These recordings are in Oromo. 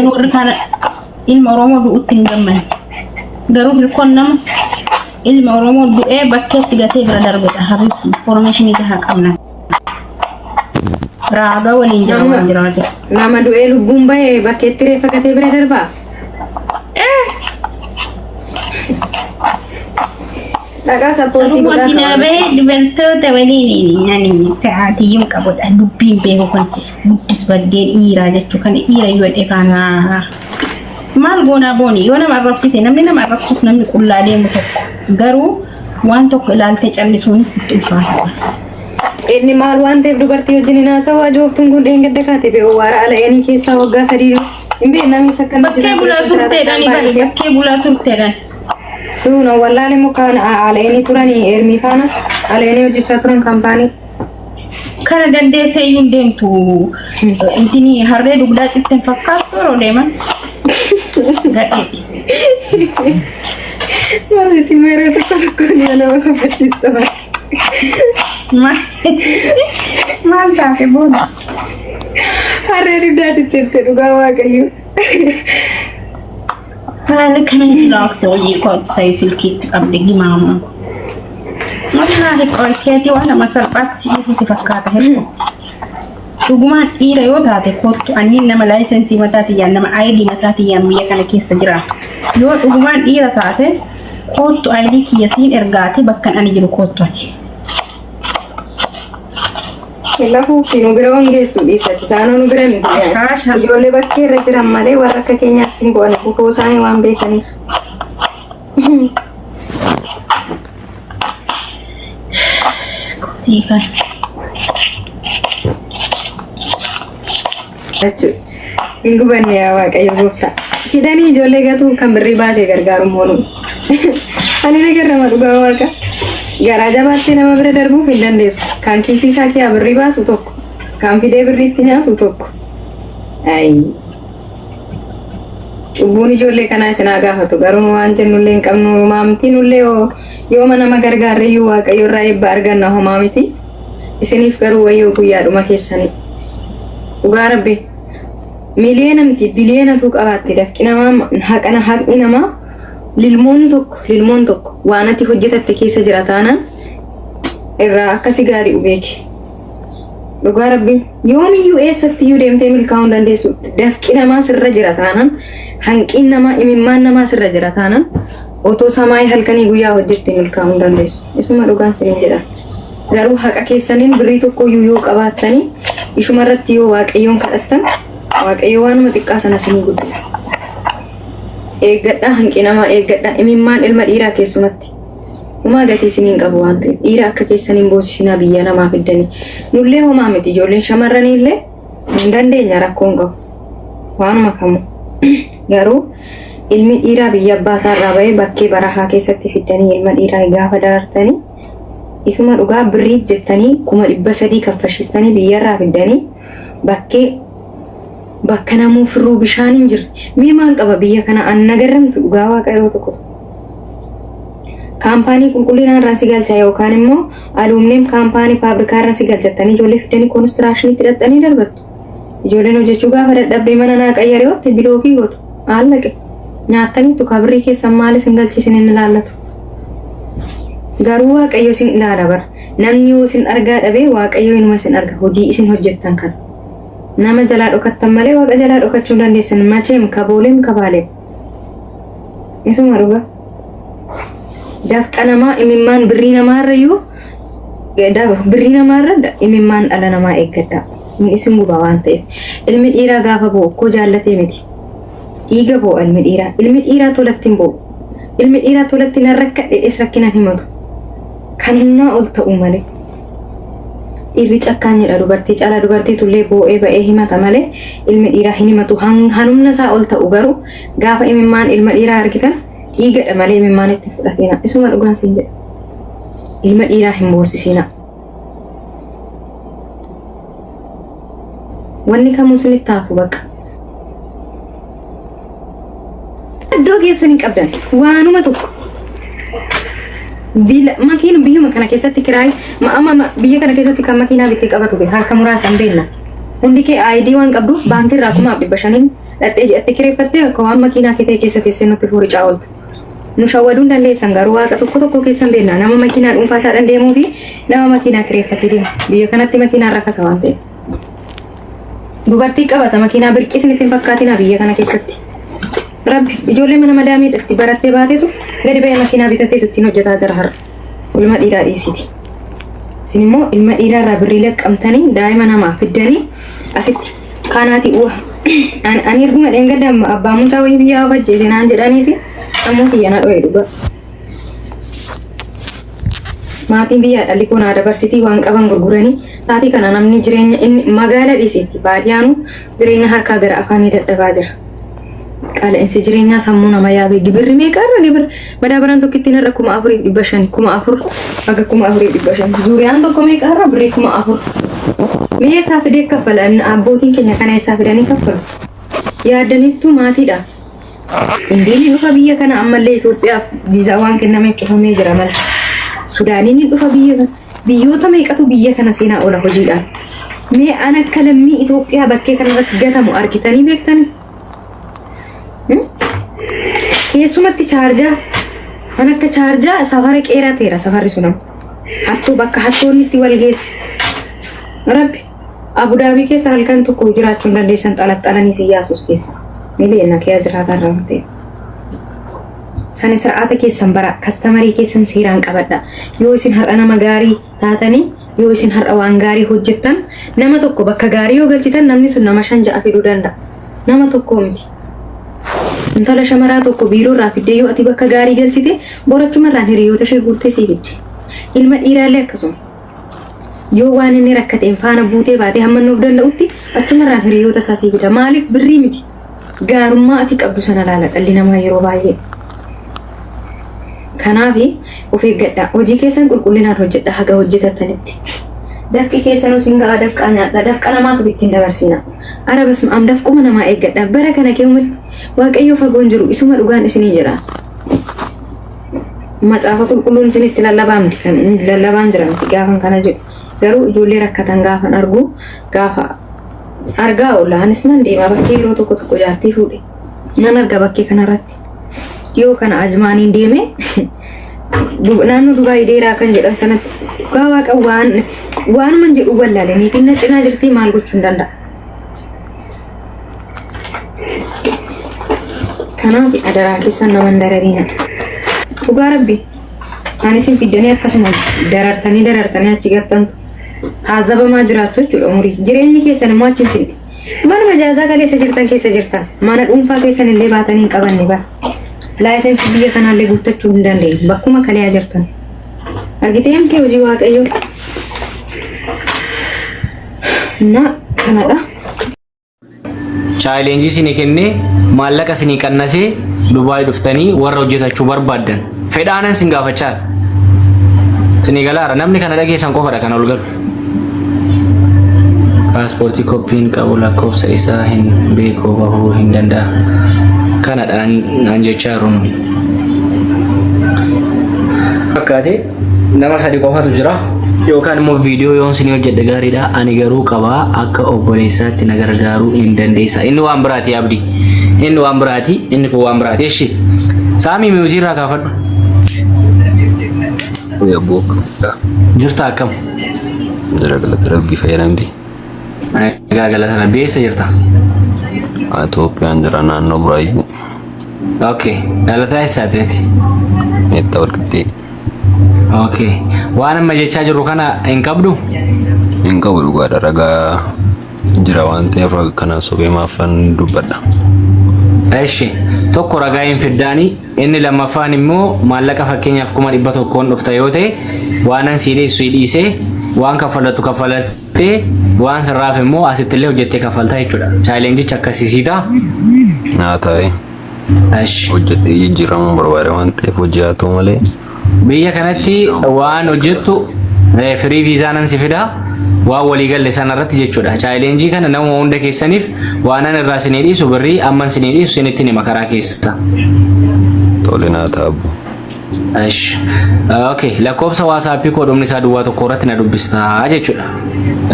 Warri kaan ilma Oromoo du'utti hin gammanne. Garuu hirkoon nama ilma Oromoo du'ee bakkeetti gatee bira darbedha. Habiibti information gahaa qabna. Raagaa waliin jira Nama waan jiraa jiru. nama du'ee lubbuun bahe bakkeetti reeffa gatee bira darbaa? Dhaqaa sappoortii Saruma godhaa finaa ka bahee warra dubartoota waliin ani sa'aatiyyuun qabudha. Dubbiin beeku kun guddis baddeen dhiiraa jechuu kana dhiira yoo dhefaanaa. Maal goonaa booni yoo nama arrabsite namni nama arrabsuuf namni qullaa deemu tokko garuu waan tokko ilaaltee callisuunis sitti ulfaata. Inni maal waan ta'eef dubartii wajjin hin haasa'u ajooftuun kun dheengadda kaate be'u waara ala eenii keessaa waggaa 3 dura hin beekne isa akkana Bakkee jiran bulaa ture kontiraata turteedhaan bari kaampaanii kee. bakkee bulaa turteedhaan. Suuna wallaale mukaan aleenii turanii ermii faana aleenii hojjechaa turan kaampaanii. Kana dandeessee iyyuu hin deemtu. Intini harree dugdaa citte hin fakkaattu yeroo deeman. Gadheeti. Maasitti yeroo tokko tokko ni nama kafachiista. Maal taate booda? Harree dugdaa citteette dhugaa waaqayyo. Haala kana laafte hojii koo sayii silkiitti qabde gimaama. Wallaahi qoy keetii waan nama salphaatti si dhiisu si fakkaata hedduu. Dhugumaan dhiira yoo taate kottu ani nama laayisensii mataa tiyyaan nama ID mataa tiyyaan biyya kana keessa jiraatu. Yoo dhugumaan dhiira taate kottu ID kiyya siin ergaate bakkan ani jiru kottu ati. Lafuufi nu bira waan geessu dhiisati. Isaanoo nu bira miti. Ashaasha. Ijoollee bakkee irra jiran malee warra akka keenyaatti hin bu'an bukoo isaanii waan beekaniif. Sii kan. Jechuudha. Hin gubanne yaa Waaqayyo gooftaa. Fidanii ijoollee gatuu kan birrii baasee gargaaru moonu. Ani na garrama dhugaa waaqa. Garaa jabaattee nama bira darbuuf hin dandeessu. Kan kiisii isaa kiyaa birrii baasu tokko. Kan fidee birrii itti nyaatu tokko. Ayi. Cubbuun ijoollee kanaa isin haa gaafatu. Garuu nu waan jennullee hin qabnu. Homaa miti nullee yooma nama gargaarre iyyuu Waaqayyo irraa eebba arganna homaa miti. Isiniif garuu wayyoo guyyaadhuma keessanii. Dhugaa rabbi. Miliyoona miti biliyoonatu qabaatte dafqi namaa haqana haqni namaa lilmoon tokko lilmoon tokko waan ati hojjetatte keessa jira taanaan irraa akkasi gaarii ubeeki. Dhugaa rabbi yoomiyyuu eessattiyyuu deemtee milkaa'uu hin dandeessu. Dafqi namaa sirra jira taanaan hanqin namaa imimmaan namaa sirra jira taanaan otoo samaayii halkanii guyyaa hojjette milkaa'uu hin dandeessu. Isuma dhugaan sinin jedha. Garuu haqa keessaniin birrii tokkoyyuu yoo qabaattanii ishuma irratti yoo waaqayyoon kadhattan waaqayyo waanuma xiqqaa sana isinii guddisa. Eeggadhaa hanqinamaa eeggadhaa imimmaan ilma dhiiraa keessumatti. Homaa gatii isiniin qabu waan ta'eef dhiira akka keessaniin boosisinaa biyya namaa fiddanii. Nullee homaa miti ijoolleen shamarranii illee hin dandeenya rakkoo hin qabu. Waanuma kamuu. Garuu ilmi dhiiraa biyya abbaa isaarraa bahee bakkee barahaa keessatti fiddanii ilma dhiiraa gaafa darartanii isuma dhugaa birriif jettanii 300,000 kaffashiistanii biyyarraa fiddanii bakkee bakka namuu firruu bishaan hin jirre mee maal qaba biyya kana an nagarramtu dhugaa waaqa yeroo tokko tokko. Kaampaanii qulqullinaa irraa si galcha yookaan immoo aluumneem kaampaanii faabrikaa irraa si galchattanii ijoollee fiddanii koonistiraakshiniitti hidhattanii darbattu. Ijoolleen hojjechuu gaafa dadhabdee mana naa qayyare ootte bilookii gootu. Maallaqe nyaattaniittu kabirrii keessan maal isin galchi isin hin ilaallatu. Garuu Waaqayyo isin ilaala bara. Namni yoo isin argaa dhabee Waaqayyo inuma isin arga hojii isin hojjettan kana. Nama jalaa dhokattan malee Waaqa jalaa dhokachuu hin dandeessan. Macheem kabooleem kabaaleem. Isuma dhugaa. Dafqa namaa imimmaan birrii namaarrayyuu birrii namaarra imimmaan dhala namaa eeggadha. Inni isin guba waan ta'eef. Ilmi dhiiraa gaafa bo'u koo jaallatee miti. Dhiiga boo'a ilmi dhiiraa. Ilmi dhiiraa tolatti hin bo'u. Ilmi dhiiraa tolatti nan rakkadhe rakkinan himatu. Kan humnaa ol ta'u malee. Dhiirri cakkaanyidha dubartii caalaa dubartii tullee boo'ee ba'ee himata malee ilmi dhiiraa hin himatu. Han humna isaa ol ta'u garuu gaafa imimmaan ilma dhiiraa argitan dhiigadha malee imimmaan itti fudhatina. Isuma dhugaan siin jedha. Ilma dhiiraa hin boosisina. Wanni kamuu isinitti hafu bakka. Iddoo geessan hin qabdan waanuma tokko. Makiina biyyuma kana keessatti kiraay amma biyya kana keessatti kan makiinaa bitee qabatu harka muraasa hin beekna. Hundi kee ID waan qabduuf baankii irraa 5,500 Dhaqxee ji'atti kireeffattee akka waan makiinaa kee ta'e keessa teessee nutti fuuricaa oolta. Nu shawwaduu hin dandeessan garuu waaqa tokko tokko keessan beekna. Nama makiinaa dhuunfaa isaadhaan deemuu fi nama makiinaa kireeffatee deemu. Biyya kanatti makiinaan rakasa waan ta'eef. Dubartii qabata makiinaa birqii isinitti hin fakkaatina biyya kana keessatti. Rabbi ijoollee mana madaamii itti barattee baatetu gadi ba'ee makiinaa bitateetu ittiin hojjetaa jira har'a. Ilma dhiiraa dhiisiti. Isin immoo ilma dhiiraa irraa birrii laqqamtanii daa'ima namaa fiddanii asitti kanaati uwa. Ani erguma dheengadda abbaa mucaa wayii biyyaa of ajjeese naan jedhaniiti sammuu kiyya na dho'e dhugaa. Maatiin biyyaa dhalli koo naa dabarsitii waan qaban gurguranii sa'aatii kana namni jireenya inni magaala dhiiseeti baadiyyaanu jireenya harkaa gara afaanii dadhabaa jira. Qaala'insi jireenyaa sammuu nama yaabee gibirri meeqa irra gibir madaabaraan tokkittiin har'a 4500 4000 haga 4500 zuuriyaan tokko meeqa irra birrii 4000 mee eessaa fidee kaffala abbootiin keenya kana eessaa fidanii kaffalu yaadanittu maatiidha. Indiin ni dhufa biyya kana ammallee Itoophiyaaf viizaa waan kennameef cufamee jira mala. Sudaaniin ni dhufa biyya kana. Biyyoota meeqatu biyya kana seenaa oola hojiidhaan. Mee an akka lammii Itoophiyaa bakkee kanarratti gatamu argitanii beektanii? Keessumatti chaarjaa kan akka chaarjaa safara qeeraa ta'eera safarri sun amma. Hattuu bakka hattoonni itti wal geesse. Rabbi Abudaabii keessa halkan tokko jiraachuu hin dandeessan xalaxalanii si yaasus keessa. Miliyoona kee jiraataa irraa waan ta'eef. Sani sir'aata keessan bara kastamarii keessan seeraan qabadha. Yoo isin har'a nama gaarii taatanii yoo isin har'a waan gaarii hojjettan nama tokko bakka gaarii yoo galchitan namni sun nama shan ja'a fiduu danda'a. Nama tokko miti. Intala shamaraa tokko biiroo irraa fiddee yoo ati bakka gaarii galchite borachumarraan hiriyoota ishee guurtee sii fiddi. Ilma dhiiraallee akkasuma. Yoo waan inni rakkateen faana buutee baatee hamma inni of danda'utti achumarraan hiriyoota isaa sii fida. Maaliif birrii miti? Gaarummaa ati qabdu sana laala dhalli namaa yeroo baay'ee. Kanaaf of eeggadhaa. Hojii keessan qulqullinaan hojjedhaa haga hojjetattanitti. Dafqi keessanuu sin ga'a dafqaa nyaadhaa. Dafqa namaas ofitti hin dabarsiina. Ara basma am dafquma namaa eeggadhaa. Bara kana keewwatti Waaqayyo fagoon jiru isuma dhugaan isinii jedha. Macaafa qulqulluun isinitti lallabaa miti kan inni lallabaan jira miti gaafan kana jedhu. Garuu ijoollee rakkatan gaafan argu gaafa argaa oola. Anis nan deema bakkee yeroo tokko tokko jaartii fuudhe. Nan arga bakkee kanarratti. Dhiyoo kana Ajmaaniin deeme naannoo Dubaay dheeraa kan jedhan sanatti dhugaa waaqa waan waanuman jedhu wallaale niitiin na cinaa jirtii maal gochuu hin danda'a. Kanaaf adaraa keessan nama hin darariina. Dhugaa rabbi ani isin fiddanii akkasuma darartanii darartanii achi gattantu taazabamaa jiraattu jechuudha umurii. Jireenyi keessan immoo achi hin sinne. Manuma jaazaa kaleessa jirtan keessa jirtan. Mana dhuunfaa keessan illee baatanii hin qabanne bara. Laayisensii biyya kanaallee guuttachuu hin dandeenye. Bakkuma kaleeyaa jirtan. Argitee miti hojii waaqayyoo. Na kanadha. Chaalenjii isinii kennee maallaqa isinii qannasee Dubaay dhuftanii warra hojjetachuu barbaaddan fedhaanan isin gaafachaa isinii galaara namni kana dhageessan qofadha kan ol galu. Paaspoortii koppiin qabu lakkoofsa isaa hin beeku bahuu hin danda'a. Kanadha an jechaa jiru nuyi. Fakkaate nama sadi qofatu jira. Yookaan immoo viidiyoo yoon isinii hojjedhe gaariidha. Ani garuu qabaa akka obboleessaatti na gargaaruu hin dandeessa. Inni waan biraati abdii. Inni waan biraati. Inni kun waan biraati. Eshi. Saamii miutii irraa kaafadhu. Yabboo akka Jirta akkam? Jira galata rabbii fayyadamti. Egaa galata rabbii eessa jirta? Itoophiyaan jira naannoo Buraayyuu. Okay. Dhalataa eessaati ati? Meettaa walqixxee. Okay. Waan amma jechaa jirru kana hin qabdu? Hin qabu dhugaadha ragaa jira waan ta'eef raga kana sobee maaffan dubbadha. Eshi tokko ragaa hin fiddaani inni lammaffaan immoo maallaqa fakkeenyaaf 100,000 dhufta yoo ta'e waanan sii dhiyeessu sii dhiisee waan kaffalatu kaffalattee waan sirraaf immoo asitti illee hojjettee kaffalta jechuudha. Chaalenjichi akkasii sii ta'a. Naa ta'e Eshi. hojjetee jijjiiramuu barbaada waan ta'eef hojii haa ta'u malee Biyya kanatti waan hojjettu firii viizaa nan si fida waan walii galle sana irratti jechuudha. Chaalenjii kana nama hunda keessaniif waanan irraa isinii dhiisu birrii amman isinii dhiisu isinitti hima karaa keessa. Tole naa ta'a abbo. Ish. Okay, lakkoofsa WhatsApp koo dhumni isaa duwwaa tokko irratti na dubbistaa jechuudha.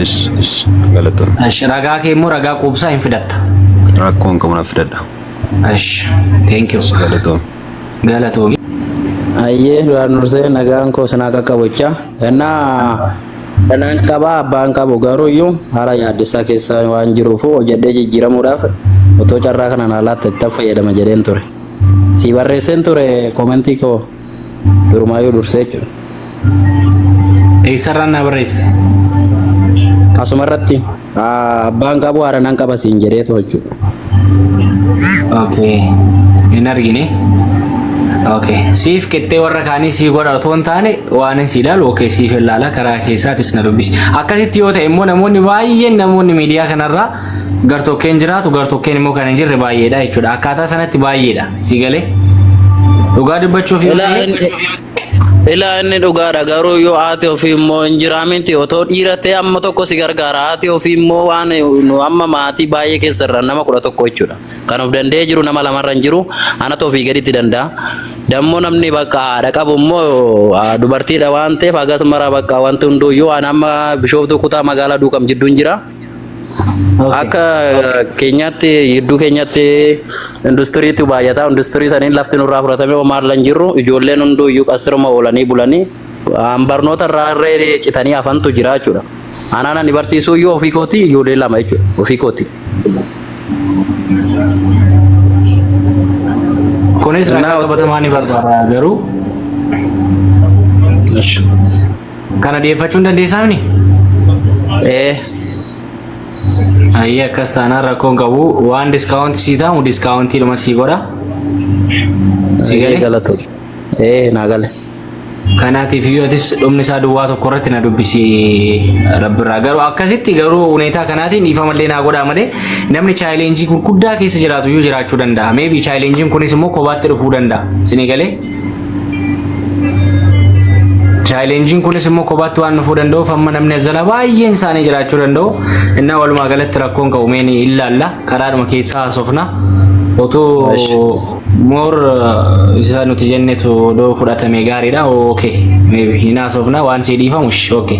Ish ish galatoon. Ish, ragaa kee immoo ragaa quubsaa hin fidatta. Rakkoo hin qabu, na fidadha. Ash, thank you. Galatoomi. Galatoomi. Ayyee, duraan dursee nagaan koo sinaa qaqqabucha. Innaa danaan qabaa abbaan qabu garuu iyyuu haala yaaddessaa keessa waan jiruuf hojjedhee jijjiiramuudhaaf otoo carraa kanaan haalaatti itti fayyadama jedheen ture. Si barreesseen ture commentii koo durumaayyuu dursee jechuudha. Eessarraan na barreessite? Asuma irratti abbaan qabu haadha nan qaba siin jedheetu jechuudha. Okay. Hin argine. Okay. Siif qixxee warra kaanii sii godha otoo hin taane waan si ilaalu, okay, siif ilaala, karaa keessaatis na dubbisi. Akkasitti yoo ta'e immoo namoonni baay'een, namoonni miidiyaa kanarraa gartokkeen jiraatu, gartokkeen immoo kan hin jirre baay'eedha jechuudha. Akkaataa sanatti baay'eedha. Si galee? Dhugaa dubbachuuf yoo Ilaa ta'e Ilaa inni dhugaadha, garuu yoo haati ofii immoo hin jiraaminti otoo dhiira ta'e amma tokko si gargaara. Haati ofii immoo waan nu amma maatii baay'ee keessa irra nama 11 jechuudha. Kan of danda'ee jiru nama lamarra hin jiru, anatu ofii gaditti danda'a. Dammoo namni bakka haadha qabu immoo dubartiidha waan ta'eef hagas mara bakka wanti hunduyyuu waan amma Bishooftuu kutaa magaalaa Duukam jidduun jira. Akka keenyaatti gidduu keenyatti industiriitu baay'ata. Industirii saniin lafti nurraa fudhatame, homaa irra hin jirru. Ijoolleen hunduu iyyuu qasiruma oolanii bulanii barnoota irraa irree citanii hafantu jira jechuudha. Anaan ani barsiisuu iyyuu ofii kooti ijoollee lama jechuudha. Ofii kooti. Kunis ragaa qabatamaa ni barbaada garuu kana dhiyeeffachuu hin dandeessaa mini? Ee. Ayyee, akkas taanaan rakkoon qabu, waan discountii sii ta'amu discountiidhuma sii godha. Si Ee, galee? galatu. Ee, naa gale. Kanaatiif iyyuu atis dhumni isaa 1 irratti na dubbisi rabbirraa. Garuu akkasitti garuu huneetaa kanaatiin dhiifamallee naa godhaa malee namni challengeii gurguddaa keessa jiraatu iyyuu jiraachuu danda'a. Maybe challengeiin kunis immoo kophaatti dhufuu danda'a. Isinii galee? Challengeiin kunis immoo kophaatti waan dhufuu danda'uuf amma namni as jala baay'een isaanii jiraachuu danda'u. Innaa walumaa galatti rakkoon qabu mee ni ilaalla. Karaadhuma keessaa haasofna. Otoo more isa nuti jennetu odoo fudhatame gaariidha. Okay. Maybe hin haasofna waan sii dhiifamu. Okay.